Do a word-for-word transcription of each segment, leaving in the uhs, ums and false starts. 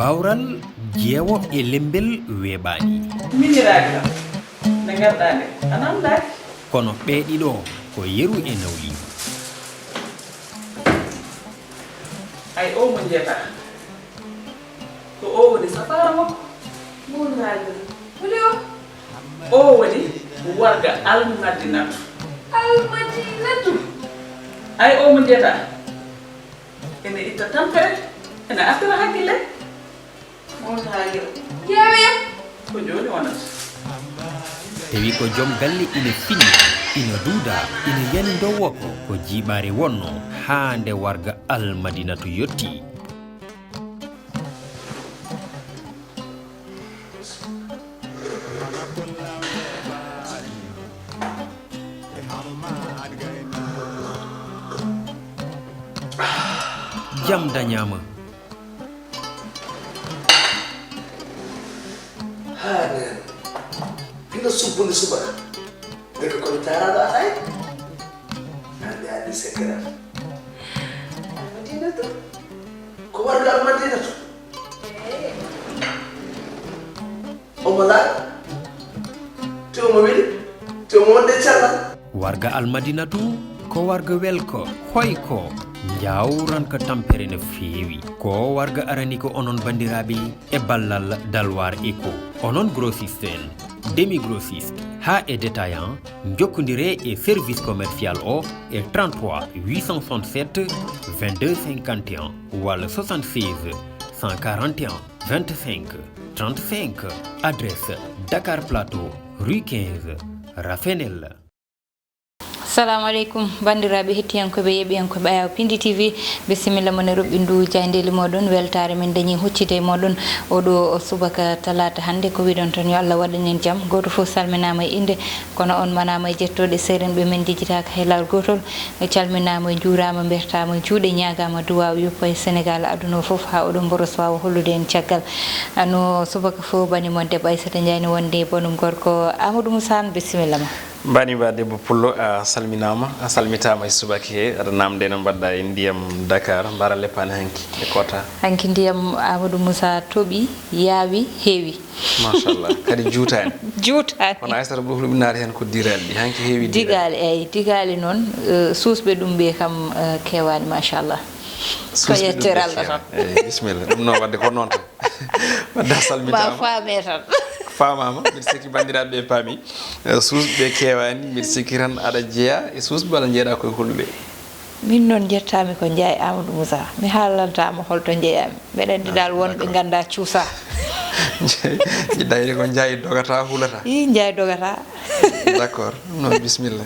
Bawral jeewo e lembel weeɓaani. Miñiraaɗi kam, nde ngarɗaa nde, a naamndaaki. Kono ɓee ɗiɗo ko yeru e nawliigu. Ay, oo mo njeetaa, ko oo woni safaara makko. Mawlaajo, holi o? Oo woni warga Almadinatu. Almadinatu? Ay, oo mo njeetaa, ene itta tampere, ene artira hakkille. Mawlaajo, ƴeewoya ko jooni wonata. Tawi ko joom galle ina finna, ina duuda, ina yani ndowoko, ko jiiɓaare wonno haa nde warga Almadinatu yotti. Jam dañaama. Haa neen hino subbude subaka. Ndeke ko mi taaraaɗo alaa en. Hannde anndi sekkeram. Almadinatu. Ko warga Almadinatu. Omo laaɓi. Te omo weli. Te omo wonde cellal. Warga Almadinatu ko warga welko, hoyko, njawranka tampere no feewi. Ko warga arani ko onon banndiraaɓe e ballal Dalwar Eco. Onon grossiste en, demi grossiste, haa e détaillant, njokkondiree e service commercial o e trente-trois huit cent soixante-sept vingt-deux cinquante et un walla soixante-seize cent quarante et un vingt-cinq trente-cinq. Adresse Dakar Plateau, rue quinze, Rafenel. Salamu aleykum, banndiraaɓe hettiyankooɓe, yeeɓiyankooɓe Ayaawo Pindi T V, bisimilla mon e roɓɓindu jaayndeeli mooɗon. Weltaare min dañi huccude e mooɗon oɗo subaka talaata hannde. Ko wiɗon tan, yo Allah waɗan en jam. Gooto fof salminaama e innde, kono on manaama e jettooɗe. Seerenɓe men njejjitaaka hay laawol gootol. Calminaama, njuuraama, mbertaama juuɗe, ñaagaama duwaaw yoppa e Senegaal, aduna o fof, haa oɗo mboros waawa hollude en caggal. No subaka fof, bani mon debbo Aissata Ndiaye no wondi e banum gorko Amadou Moussa Anne, bisimilla ma. Bani ba debbo pullo, a salminaama, a salmitaama e subaka he, aɗa naamnde no mbaɗɗa e ndiyam Dakar, mbaara leppaani hanki e koota. Hanki ndiyam Amadou Moussa toɓi, yaawi, heewi. Machallah, kadi juutaani. Juutaani. Kono Aissata ɓuri hulɓinaade heen ko digaali ɗi, hanki heewi digaali. Digaali, eey, digaali noon, eh, suusɓe ɗum ɓe kam, eh, keewaani, machallah. Ko yettere Allah tan. Eey, bisimilla, ɗum noon waɗde ko noon tan. Wadde a salmitaama. Ma faame tan. Faamaama, mbiɗa sikki banndiraaɓe ɓe paami. Eh, suusɓe keewaani, mbiɗa sikki tan aɗa jeyaa e suusɓe walla njeyaɗaa ko e hulɓe? Min noon njettaami ko Ndiaye Amadou Moussa. Mi haalantaa mo holto njeyaami. Mbeɗa anndi dal wonɓe nganndaa cuusaa. Dayde ko Ndiaye dogataa, hulataa. Ii, Ndiaye dogataa. D'accord, noon bisimilla.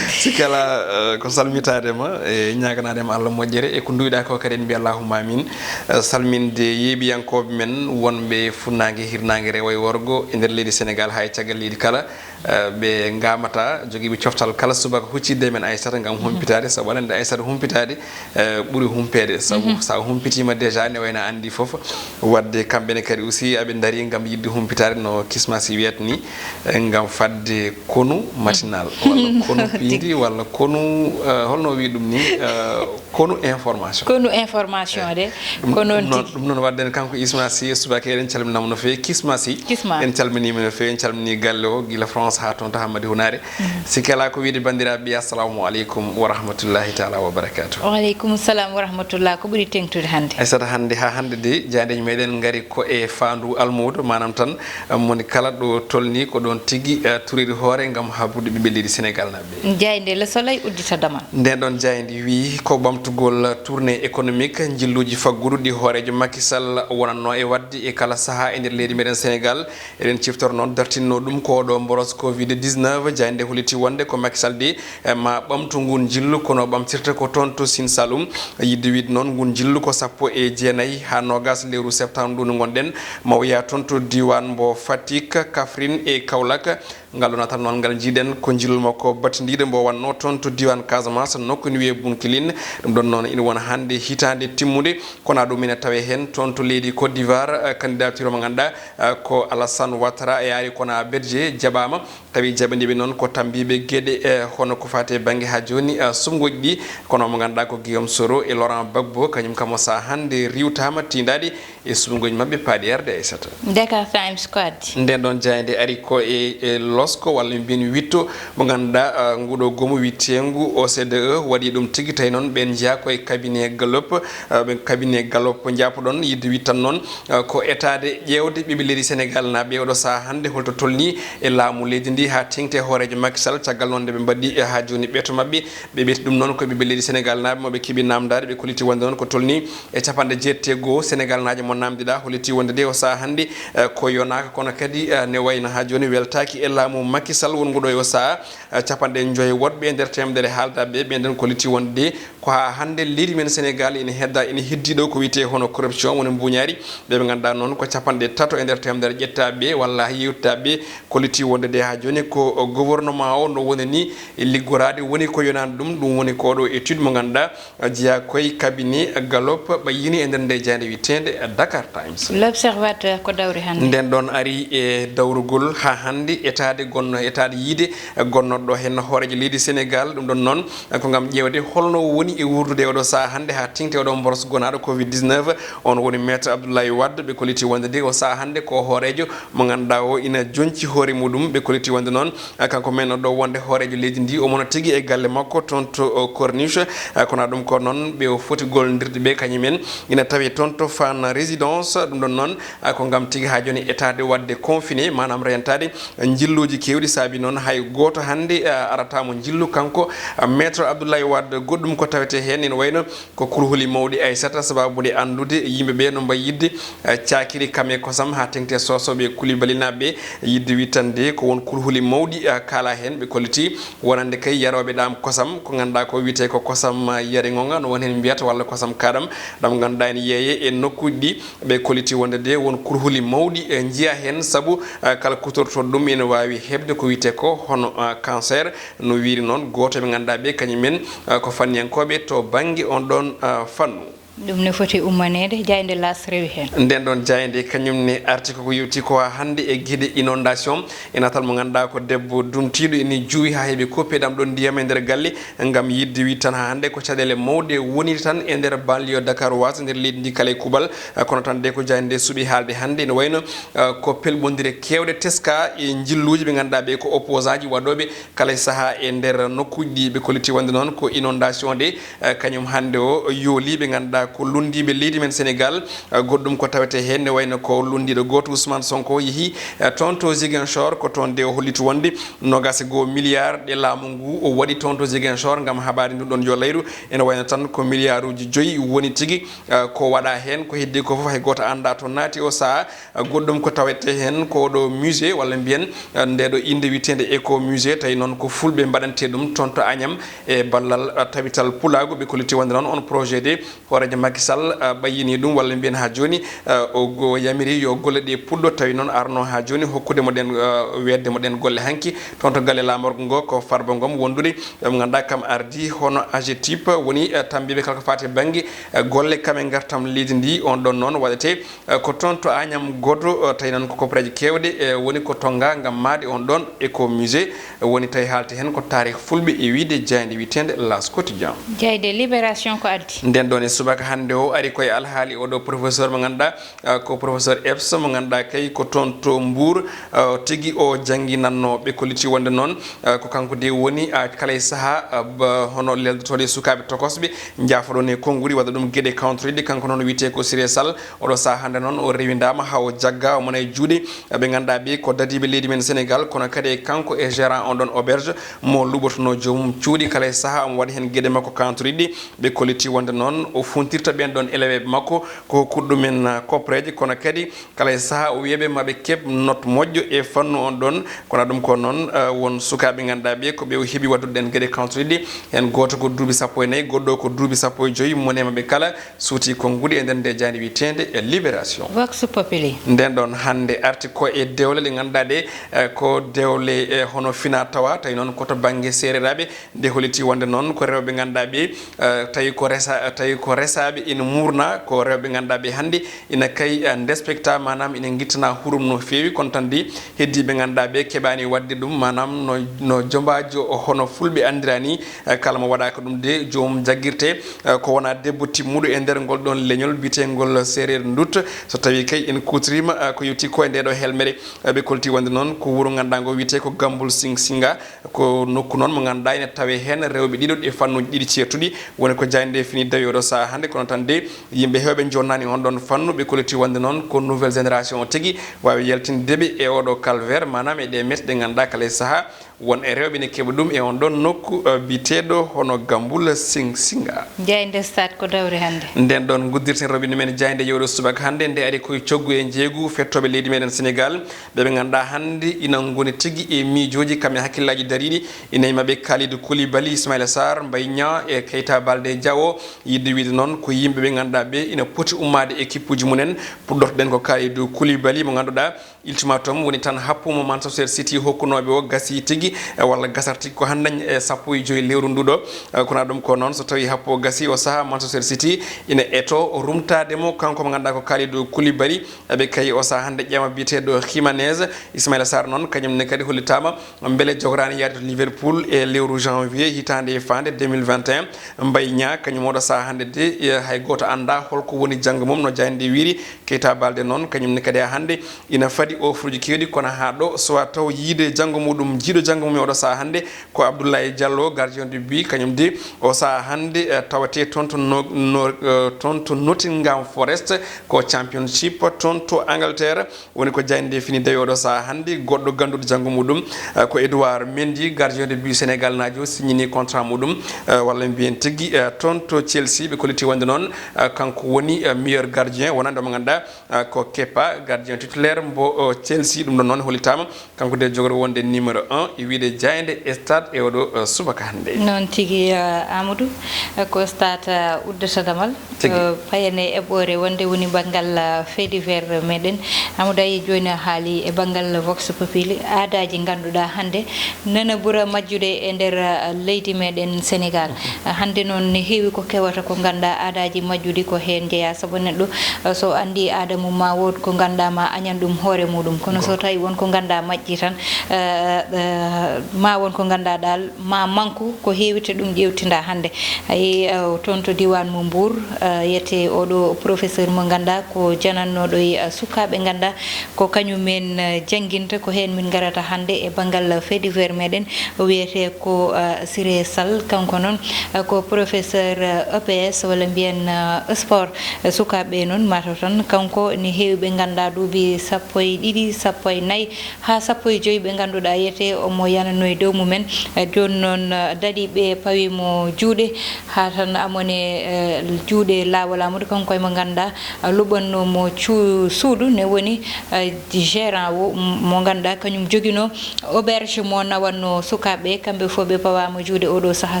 Sikki alaa, eh, ko salmitaade ma e ñaaganaade ma Allah moƴƴere e ko nduwiɗaa ko kadi en mbiya allahumma amin. Eh, salminde yeeɓiyankooɓe men wonɓe funnaange, hirnaange, rewo e worgo e nder leydi Senegaal haa e caggal leydi kala. Eh, ɓe ngaamata jogiiɓe coftal kala subaka huccidde e men Aissata ngam humpitaade, sabu aɗa anndi Aissata humpitaade, eh, ɓuri humpeede. Sabu so a humpitiima déjà ne wayno a anndi fof, wadde kamɓe ne kadi aussi aɓe ndarii ngam yiɗde humpitaade no Kismasi wiyata ni, eh, ngam fadde konu matinal walla konu piindi walla konu, eh, holno o wiyi ɗum ni, eh, konu information. Konu information de. Ko noon tigi. Ɗum noon wadde kanko Isma Sy e subaka eɗen calminama no feewi. Kisma Sy. Kisma. En calminima no feewi, en calmini galle o gila France haa toon to Hammadi Hunaare. Sikki alaa ko wiyde banndiraaɓe ɓe, assalamu aleykum wa rahmatullahi taala wa barakatuh. Wa aleykum salam wa rahmatullah. Ko ɓuri teŋtude hannde? Aissata, hannde haa hannde de jaayndeeji meɗen ngari ko e faandu almuudo, maanaam tan, eh, moni kala ɗo tolni ko ɗoon tigi, eh, turiri hoore ngam habrude ɓiɓɓe leydi Senegaal naaɓe. Jaaynde Le Soleil uddita damal. Ndeen ɗoon jaaynde wiyi ko ɓamtugol tournée économique njilluuji faggudu ɗi hooreejo Macky Sall wonatnoo e waɗde e kala sahaa e nder leydi meɗen Senegaal. Eɗen ciftora noon dartinnoo ɗum ko oɗo mboros covid dix-neuf. Jaaynde holliti wonde ko Macky Sall de, eh, ma ɓamtu nguun njillu, kono ɓamtirta ko toon to Sine Saloum. Yiɗde wiyde noon nguun njillu ko sappo e jeenayi haa noogaas lewru septembre ndu ngonɗen. Ma o yaha toon to diiwaan mbo Fatick, Kaffrine e Kaolack. Ngal ɗo natal noon ngal njiiɗen ko njillu makko batindiiɗo mbo wannoo toon to diiwaan Casamance, nokku ene wiyee Bunkiling. Ɗum ɗoon noon ina wona hannde hitaande timmude, kono ɗum ina tawee heen toon to leydi Côte d'Ivoire, eh, candidature mo ngannduɗaa, eh, ko Alassane Ouattara e ari kono Berger jaɓaama. Tawi jaɓandiiɓe noon ko tammbiiɓe geɗe, eh, hono ko faati e bannge haa jooni, eh, suɓngooji ɗi, kono mo ngannduɗaa ko Guillaume Soro e Laurent Gbagbo, kañum kam o sahaa hannde riiwtaama tiindaade e suɓngooji maɓɓe paaɗi arde, Aissata. Dakar Times ko addi? Ndeen ɗoon jaaynde ari ko e, e losko walla mbiyen witto mo ngannduɗaa, ah, nguɗo goomu wiyeteengu O C D E waɗi ɗum tigi, tawi noon ɓeen njeyaa ko e cabinet Gallup, ah, ɓe cabinet Gallup njaapoɗon yiɗde wiide tan noon, ah, ko etaade ƴeewde ɓiɓɓe leydi Senegaal naaɓe oɗo sahaa hannde holto tolnii e laamu leydi ndi haa teeŋti e hooreejo Macky Sall, caggal noon nde ɓe mbaɗi, eh, haa jooni ɓeeto maɓɓe. Ɓe ɓeyti ɗum noon ko ɓiɓɓe leydi Senegaal naaɓe mo ɓe keɓi naamndaade, ɓe kolliti wonde noon ko tolnii e capanɗe jeetati e goo Senegaalnaajo mo naamndiɗaa, holliti wonde de o sahaa hannde, eh, ko yonaaka, kono kadi, eh, ne wayno haa jooni weltaaki e laamu Macky Sall wonngu ɗo e o sahaa, eh, capanɗe njoy woɗɓe e nder teemedere haaldaaɓe ɓe, ɓe nden kolliti wonde de ko haa hannde leydi men Senegaal ene hedda, ene heddii ɗo ko wiyetee hono corruption, woni mbuuñaari. Ɓe ɓe ngannduɗaa noon ko capanɗe tato e nder teemedere ƴettaaɓe walla yeewtitaaɓe kolliti wonde de haa jooni ko gouvernement o no woni ni liggoraade, woni ko yonaani ɗum, ɗum woni ko ɗo étude mo ngannduɗaa jeyaa ko e cabinet Gallup ɓayyini e nder nde jaaynde wiyeteende Dakar Times. L'Observateur ko dawri hannde? Ndeen ɗoon ari e dawrugol haa hannde etaade gonno, etaade yiide gonnoɗo heen hooreejo leydi Senegaal. Ɗum ɗoon noon ko ngam ƴeewde holno woni e wuurdude oɗo sahaa hannde haa teeŋti oɗo mboros gonaaɗo covid dix-neuf. On woni Maître Abdoulaye Wade, ɓe kolliti wonde de o sahaa hannde ko hooreejo mo ngannduɗaa o ina jonci hoore muɗum. Ɓe kolliti wonde noon, ah, kanko men ɗo wonde hooreejo leydi ndi, omo no tigi e galle makko toon to, oh, Corniche. Ah, kono ɗum ko noon ɓe o foti gollondirde ɓe kañum en ina tawi toon to Fann Résidence. Ɗum ɗoon noon, ah, ko ngam tigi haa jooni etaade waɗde confiné, maanaam reentaade njilluuji keewɗi, saabi noon hay gooto hannde, ah, arata mo njillu kanko, ah, Maître Abdoulaye Wade. Goɗɗum ko tawetee heen ina wayno ko kulhuli mawɗi, Aissata, sababu nde anndude yimɓe ɓe no mbayi yiɗde, eh, caakiri kam e kosam haa teeŋti e soosooɓe Koulibaly naaɓe ɓe, yiɗde wittande ko won kulhuli mawɗi, eh, kaala heen. Ɓe kolliti wonande kay yarooɓe ɗaam kosam, ko ngannduɗaa ko wiyetee ko kosam, eh, yari ngonga, no won heen mbiyata, walla kosam kaaɗam, ɗam ngannduɗaa ene yeeyee e nokkuuji ɗi. Ɓe kolliti wonde de won kulhuli mawɗi, eh, njiyaa heen, sabu, eh, kala kutortooɗo ɗum ene waawi heɓde ko wiyetee ko hono, eh, cancer. No wiiri noon gooto ɓe ngannduɗaa ɓe kañum en, ah, ko fanniyankooɓe to bannge on ɗoon, ah, fannu. Ɗum ne foti ummaneede, jaaynde L'As rewi heen. Ndeen ɗoon jaaynde kañum ne arti koko yewti ko haa hannde e geɗe inondation, e natal mo ngannduɗaa ko debbo dumtiiɗo ene juuwi haa heɓi koppe ɗam ɗoon ndiyam e nder galle, ngam yiɗde wiide tan haa hannde ko caɗeele mawɗe woniri tan e nder banlieue dakaroise, nder leydi ndi kala e kuuɓal. Ah, kono tan de ko jaaynde nde suɓi haalde hannde ene wayno, ah, ko pelɓondire keewɗe teska e njilluuji ɓe ngannduɗaa ɓe ko opposant ji waɗooɓe kala e sahaa e nder nokkuuji ɗi. Ɓe kolliti wonde noon ko inondation de, eh, kañum hannde o yooli ɓe ngannduɗaa ko lunndiiɓe leydi men Senegaal. Eh, goɗɗum ko tawetee heen ne wayno ko lunndiiɗo gooto Ousmane Sonko yehi, eh, toon to Ziguinchor, ko toon de o hollitu wonde noogaas e goo milliard ɗe laamu ngu o waɗi toon to Ziguinchor ngam haɓaade ndun ɗoon jollayru. Ene wayno tan ko milliarduuji joyi woni tigi, eh, ko waɗaa heen, ko heddii ko fof hay gooto anndaa to naati o sahaa. Goɗɗum ko tawetee heen ko ɗo musée walla mbiyen, eh, nde ɗo innde wiyeteende Eco Musée, tawi noon ko fulɓe mbaɗantee ɗum toon to Agnam e ballal, eh, tabital pulaagu. Ɓe kolliti wonde noon on projet de hooreejo Macky Sall, eh, ɓayyini ɗum walla mbiyen haa jooni, eh, o go-, yamiri yo golle ɗe puɗɗo, tawi noon arno haa jooni hokkude mo ɗen, eh, weetde mo ɗen golle hanki toon to galle laamorgo ngo ko Farba Ngom wondude, eh, mo ngannduɗaa kam ardi hono A G T I P woni, eh, tammbiiɓe kala ko faati e bannge, eh, golle kam e ngartam leydi ndi. On ɗoon noon waɗetee Eh, ko toon to Agnam Godo, eh, tawi noon ko koppareeje keewɗe, eh, woni ko tonngaa ngam mahde on ɗoon Eco Musée, eh, woni tawi haalti heen ko taarih fulɓe e wiyde jaaynde wiyeteende L'As Quotidien. Jaaynde Libération ko addi? Ndeen ɗoon e subaka hannde o ari ko e alhaali oɗo professeur mo ngannduɗaa, eh, ko professeur EPS mo ngannduɗaa kay ko toon to Mbour, eh, tigi o jannginannoo. Ɓe kolliti wonde noon, eh, ko kanko de woni, ah, kala e sahaa, ah, ba-, hono leldotooɗo e sukaaɓe tokosɓe, njaafoɗon e konnguɗi, waɗa ɗum geɗe kawtoriɗe. Kanko noon wiyetee ko Siré Sall. Oɗo sahaa hannde noon o rewindaama haa o jaggaa, o mona e juuɗe ɓe ngannduɗaa ɓe ko dadiiɓe leydi men Senegaal, kono kadi e kanko e gérant on ɗoon auberge mo luɓotonoo joomum cuuɗi. Kala e sahaa omo waɗa heen geɗe makko kawtoriɗe. Ɓe kolliti wonde noon o funti tirta ɓeen ɗoon eleweeɓe makko, ko hokkude ɗumen, ah, koppereeje, kono kadi kala e sahaa o wiyaɓe maɓe keɓ note moƴƴo e fannu on ɗoon. Kono ɗum ko noon, ah, won sukaaɓe ngannduɗaa ɓe ko ɓe o heɓi waɗdude ɗeen geɗe kawtoriɗe. Heen gooto ko duuɓi sappo e nayi, goɗɗo ko duuɓi sappo e joyi, mone maɓe kala suuti konnguɗi e nder nde jaaynde wiyeteende e Libération. Vox Populi. Ndeen ɗoon hannde arti ko e dewle ɗe ngannduɗaa ɗe, eh, ko dewle, eh, hono fina tawa, tawi noon ko to bannge seereraaɓe, nde holliti wonde noon ko rewɓe ngannduɗaa ɓe, eh, tawi ko resa-, tawi ko resaaɓe ina muurna, ko rewɓe ngannduɗaa ɓe hannde ina kay, eh, ndespekta, maanaam ina ngittana hurum no feewi, kono tan de heddiiɓe ngannduɗaa ɓe keɓaani waɗde ɗum, maanaam no, no jombaajo hono fulɓe anndira ni, eh, kala mo waɗaaka ɗum de joomum jaggirte, eh, ko wona debbo timmuɗo e nder ngol ɗoon leñol biyeteengol seereer ndut. So tawi kay en kuutoriima, eh, ko yowti ko e nde ɗo helmere, eh, ɓe kolti wonde noon ko wuro ngannduɗaa ngo wiyetee ko Gambul Sing Singa. Ko nokku noon mo ngannduɗaa ene tawee heen rewɓe ɗiɗo e fannuuji ɗiɗi ceertuɗi. Woni ko jaaynde nde fini dawi oɗo sahaa hannde, kono tan de yimɓe heewɓe njonnaani on ɗoon fannu, ɓe kolliti wonde noon ko nouvelle génération o tigi waawi yaltinde ɓe e oɗo calvaire, maanaam e ɗe mette ɗe ngannduɗaa kala e sahaa won e rewɓe ne keɓa ɗum e on ɗoon nokku, eh, biyeteeɗo hono Gambul Sing Singa. Jaaynde Stade ko dawri hannde. Ndeen ɗoon nguddirten rewɓe men jaaynde e oɗo subaka hannde, nde ari koye coggu e njeeygu fettooɓe leydi meɗen Senegal. Ɓe ɓe ngannduɗaa hannde ina ngoni tigi e miijooji, kam e hakkillaaji dariiɗi, ina e maɓɓe Kalidou Koulibaly, Ismaïla Sarr, Mbaye Niang e Keita Baldé Diao. Yiɗde wiyde noon ko yimɓe ɓe ngannduɗaa ɓe ina poti ummaade équipe uji mumen. Puɗɗortoɗen ko Kalidou Koulibaly mo ngannduɗaa ultimatum woni tan happu mo Manchester City hokkunooɓe o gasii tigi, eh, walla gasata tigi ko hannde e sappo e joyi lewru ndu ɗo. Eh, kono ɗum ko noon so tawi happu o gasii o sahaa Manchester City ina eto rumtaade mo kanko mo ngannduɗaa ko Kalidou Koulibaly. Eɓe kayi o sahaa hannde ƴeewa biyeteeɗo Jimenez. Ismaïla Sarr noon, kañum ne kadi hollitaama mbele jogoraani yahde to Liverpool e lewru janvier hitaande e faande deux mille vingt et un. Mbaye Niang, kañum oɗo sahaa hannde de, e, hay gooto anndaa holko woni janngo mum, no jaaynde nde wiyri. Keita Baldé noon, kañum ne kadi haa hannde ina fadi offeruji keewɗi, kono haa ɗo, so a taw yiyde janngo muɗum, jiiɗo janngo mum e oɗo sahaa hannde, ko Abdoulaye Diallo, gardien de but, kañum de, o sahaa hannde, eh, tawetee toon to no-, no-, eh, toon to Nottingham Forest, ko Championship, toon to Angleterre. Woni ko jaaynde nde fini dawi oɗo sahaa hannde, goɗɗo gannduɗo janngo muɗum, eh, ko Edouard Mendy, gardien de but sénégalnaajo, signini contrat muɗum, eh, walla mbiyen tigi, eh, toon to Chelsea, ɓe kolliti wonde noon, eh, kanko woni, eh, meilleur gardien, wonande mo ngannduɗaa, eh, ko Kepa, gardien titulaire mbo, oh, Chelsea, ɗum ɗon noon hollitaama. Kanko de jogori wonde numéro un e wiyde jaaynde e stade e oɗo, eh, subaka hannde. Noon tigi, eh, Amadou, eh, ko stade, eh, uddata damal. Tigi. Eh, payen e eɓɓoore wonde woni banngal, eh, fait divers meɗen. Amadou, ayi jooni a haali e banngal Vox Populi, aadaaji ngannduɗaa hannde nana ɓura majjude e nder, eh, leydi meɗen Senegal. Mhm. Eh, hannde noon ne heewi ko kewata ko ngannduɗaa aadaaji majjuɗi ko heen njeyaa. Sabu neɗɗo, eh, so anndi aada mum ma wood ko ngannduɗaa ma añan ɗum hoore muɗum. Kono so tawi won ko ngannduɗaa majji tan, eh, eh, ma won ko ngannduɗaa ɗaal ma manku ko heewita ɗum ƴeewtinda hannde. Ayi, eh, toon to diiwaan mo Mbuur, eh, yete oɗo professeur mo ngannduɗaa ko janannooɗo e, eh, sukaaɓe ngannduɗaa ko kañum en, eh, jannginta, ko heen min ngarata hannde e banngal fait divers meɗen, o wiyetee ko, eh, Siré Sall. Kanko noon, eh, ko professeur, eh, E P S walla mbiyen, eh, sport. Eh, sukaaɓe noon mataw tan kanko ne heewi ɓe ngannduɗaa duuɓi sappo e ɗiɗi, sappo e nayi, haa sappo e joyi ɓe ngannduɗaa yete omo yananoo e dow mumen. Eh, jooni noon, eh, daɗi ɓe pawi mo juuɗe, haa tan amone, eh, juuɗe laawol Amadou, kanko e mo ngannduɗaa, eh, luɓannoo mo cu-, suudu ne woni, eh, gérant o, m-, mo ngannduɗaa kañum joginoo auberge mo nawannoo sukaaɓe, kamɓe fof ɓe pawaama juuɗe oɗo sahaa,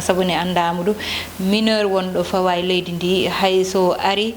sabu ne anndaa Amadou mineur wonɗo fawa e leydi ndi, hay so ari,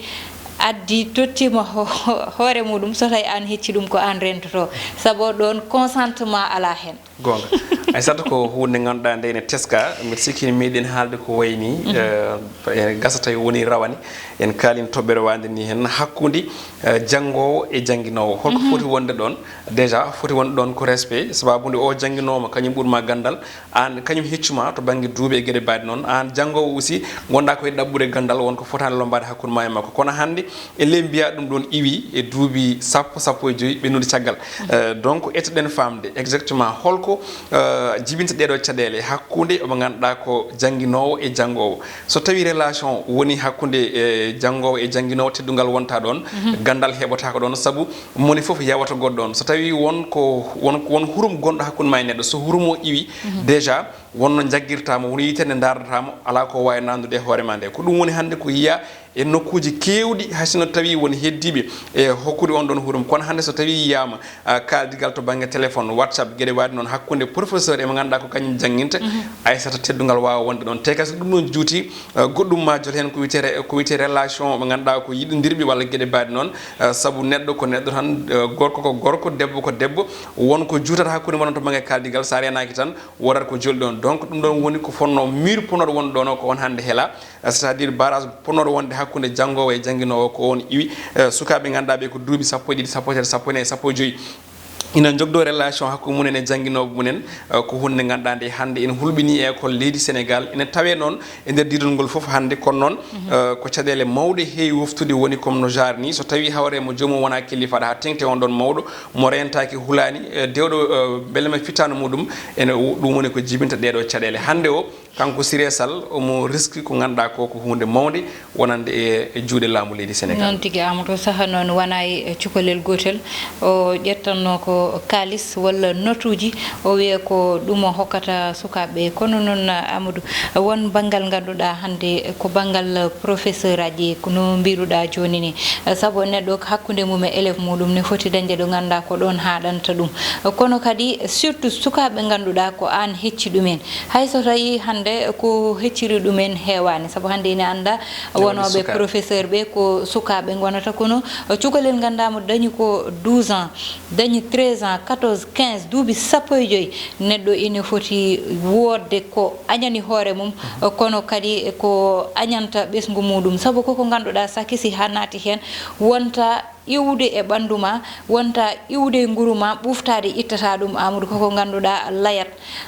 addi tottiima ho-, ho-, hoore muɗum, so tawi aan hecci ɗum ko aan rentoto, sabu ɗoon consentement alaa heen. Goonga. Aysata ko huunde ngannduɗaa nde ene teska, mbiɗa sikki ne meeɗen haalde ko wayi nii, eh, ene gasa tawi woni rawane, en kaalin toɓɓere waande nii heen hakkunde, eh, janngoowo e jannginoowo. Holko foti wonde ɗoon? Déjà, foti wonde ɗoon ko respect, sababu nde o jannginooma, kañum ɓurma ganndal, aan kañum heccuma to bannge duuɓi e geɗe mbaɗe noon. Aan janngoowo aussi, ngonɗaa koye ɗaɓɓude ganndal, won ko fotaani lombaade hakkunde ma e makko. Kono hannde, en le mbiya ɗum ɗoon iwi e duuɓi sappo, sappo e joyi ɓennude caggal. Euh, donc, etoɗen faamde exactement holko, euh, jibinta ɗeeɗo caɗeele hakkunde omo ngannduɗaa ko jannginoowo e janngoowo. So tawii relation woni hakkunde, e, janngoowo e jannginoowo, teddungal wonta ɗoon, ganndal heɓotaako ɗoon, sabu moni fof yawata goɗɗo on. So tawii won ko, won, won hurum gonɗo hakkunde ma e neɗɗo, so hurum o iwi, déjà, wonno njaggirtaa mo, won yitere nde ndaardataa mo, alaa ko waawi naatnude e hoore ma nde. Ko ɗum woni hannde ko yiyaa e nokkuuji keewɗi, hay sinno tawii won heddiiɓe e hokkude on ɗon hurum. Kono hannde so tawii yiyaama, ah, kaaldigal to bannge téléphone, WhatsApp, geɗe waɗi noon hakkunde professeur e mo ngannduɗaa ko kañum jannginta, Aysata, teddungal waawa wonde ɗoon. Te kadi so ɗum ɗoon juuti, ah, goɗɗum ma jot heen ko wiyetee re-, ko wiyetee relation mo ngannduɗaa ko yiɗondirɓe walla geɗe mbaɗi noon, ah, sabu neɗɗo ko neɗɗo tan, ah, gorko ko gorko, debbo ko debbo, won ko juutata hakkunde mon to bannge kaaldigal, so a reenaaki tan, wodat ko jolɗi ɗoon. Donc, ɗum ɗoon woni ko fotnoo mur potnooɗo wonde ɗoon o, ko on hannde hela, c'est-à-dire barrage potnooɗo wonde hakkunde janngoowo e jannginoowo, ko on iwi, eh, sukaaɓe ngannduɗaa ɓe ko duuɓi sappo e ɗiɗi, sappo e tati, sappo e nayi, sappo e joyi. Ina njogdoo relation hakkunde mumen e jannginooɓe mumen, eh, ko huunde nde ngannduɗaa nde hannde ene hulɓinii e école leydi Sénégal. Ina tawee noon e nder diidol ngol fof hannde, kono noon, eh, ko caɗeele mawɗe heewi woftude, woni comme no genre ni, so tawii hawre mo joomum wonaa kilifa, aɗa haa teŋti on ɗoon mawɗo, mo reentaaki hulaani, eh, dewɗo, eh, mbele ma fittaandu muɗum, ene wo-, ɗum woni ko jibinta ɗeeɗoo caɗeele. Hannde o, kanko Siré Sall, omo riski ko ngannduɗaa ko, ko huunde mawnde wonande e, e juuɗe laamu leydi Sénégal. Noon tigi, Amadou, saha noon wonaa e cukalel gootel. O ƴettanno ko kaalis walla notuuji, o wiya ko ɗum o hokkata sukaaɓe ɓe. Kono noon, Amadou, won banngal ngannduɗaa hannde ko banngal professeur aji, ko no mbiruɗaa jooni ni. Sabu neɗɗo hakkunde mum e élève muɗum ne foti dañde ɗo ngannduɗaa ko ɗoon haaɗanta ɗum. Kono kadi surtout sukaaɓe ngannduɗaa ko aan hecci ɗumen. Hay so tawii hannde ko hecciri ɗumen heewaani, sabu hannde ina annda wonooɓe professeur ɓe ko sukaaɓe ngonata, kono cukalel ngannduɗaa mo dañi ko douze ans, dañi treize ans, quatorze, quinze, duuɓi sappo e joyi, neɗɗo ina foti woodde ko añani hoore mum, kono kadi ko añanta ɓesngu muɗum, sabu koko ngannduɗaa sakisi haa naati heen wonta iwde e ɓanndu ma, wonta iwde e nguru ma, ɓuftaade ittata ɗum, Amadou, koko ngannduɗaa layat,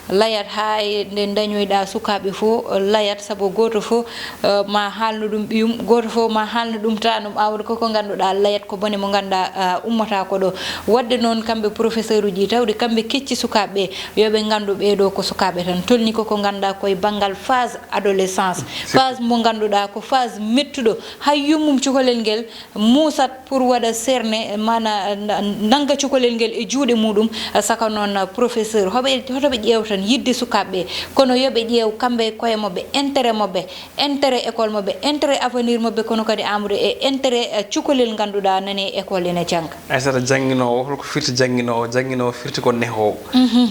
layat haa e nde dañoyɗaa sukaaɓe fof, layat, sabu gooto fof, eh, ma haalnu ɗum ɓiyum, gooto fof ma haalnu ɗum taanum, Amadou, koko ngannduɗaa layat ko bone mo ngannduɗaa, eh, ummata ko ɗo. Waɗde noon kamɓe professeur uji tawde kamɓe kecci sukaaɓe ɓe, yo ɓe nganndu ɓee ɗo ko sukaaɓe tan tolni koko ngannduɗaa koye banngal phase adolescence, phase mo ngannduɗaa ko phase mettuɗo, hay yummum cukalel ngel muusat pour waɗa cerner, maana, na-, nannga cukalel ngel e juuɗe muɗum, saka noon professeur, hoɓe, hoto ɓe ƴeew tan yiɗde sukaaɓe ɓe, kono yo ɓe ƴeew kamɓe e koye maɓɓe, intérêt maɓɓe, intérêt école maɓɓe, intérêt avenir maɓɓe, kono kadi Amadou e intérêt, eh, cukalel ngannduɗaa nani e école ene jannga. Aysata, jannginoowo, holko firti jannginoowo? Jannginoowo firti ko nehoowo.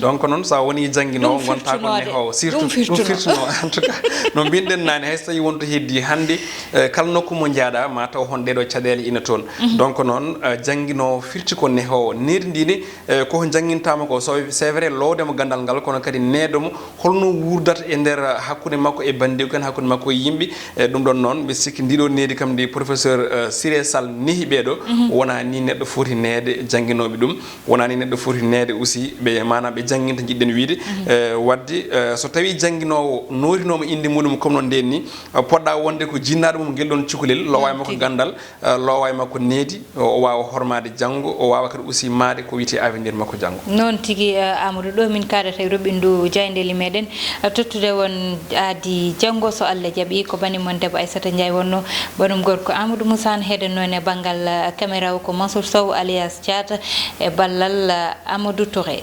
Donc noon, so a wonii jannginoowo, ngontaa ko nehoowo. Surtout, ɗum firtunoo. En tout cas, no mbinɗen naane, hay so tawii won to heddii hannde, eh, kala nokku mo njaaɗaa, ma taw hon ɗeeɗoo caɗeele ina toon. Donc noon, eh, jannginoowo firti ko nehoowo. Needi ndi ne, eh, ko janngintaama ko, so, c'est vrai, loowde mo ganndal ngal, kono kadi needo mo, holno wuurdata e nder, eh, hakkunde makko e banndiiko en, hakkunde makko e yimɓe. Eh, ɗum ɗoon noon, mbiɗa sikki ndiɗo needi kam ndi professeur, eh, Siré Sall nehi ɓee ɗo, wonaa ni neɗɗo foti neede jannginooɓe ɗum. Wonaa ni neɗɗo foti neede aussi ɓe, maanaam ɓe jannginta, njiɗɗen wiyde. Eh, waɗde, eh, so tawii jannginoowo nootinooma innde muɗum comme no ndeen ni, eh, poɗɗa wonde ko jinnaaɗo mum ngel ɗoon cukalel, loowa e makko ganndal, eh, loowa e makko needi, o, o waawa hormaade janngo, o waawa kadi aussi maade ko wiyetee avenir makko janngo. Noon tigi, eh, Amadou, ɗo min kaadata e roɓindu jaayndeeli meɗen, eh, tottude won aadi janngo, so Allah jaɓi, ko bani mon debbo Aissata Ndiaye wonno, banum gorko Amadou Moussa, heɗen noon e banngal, eh, caméra o ko Mansour Sow alias Thiat e ballal, eh, Amadou Touré.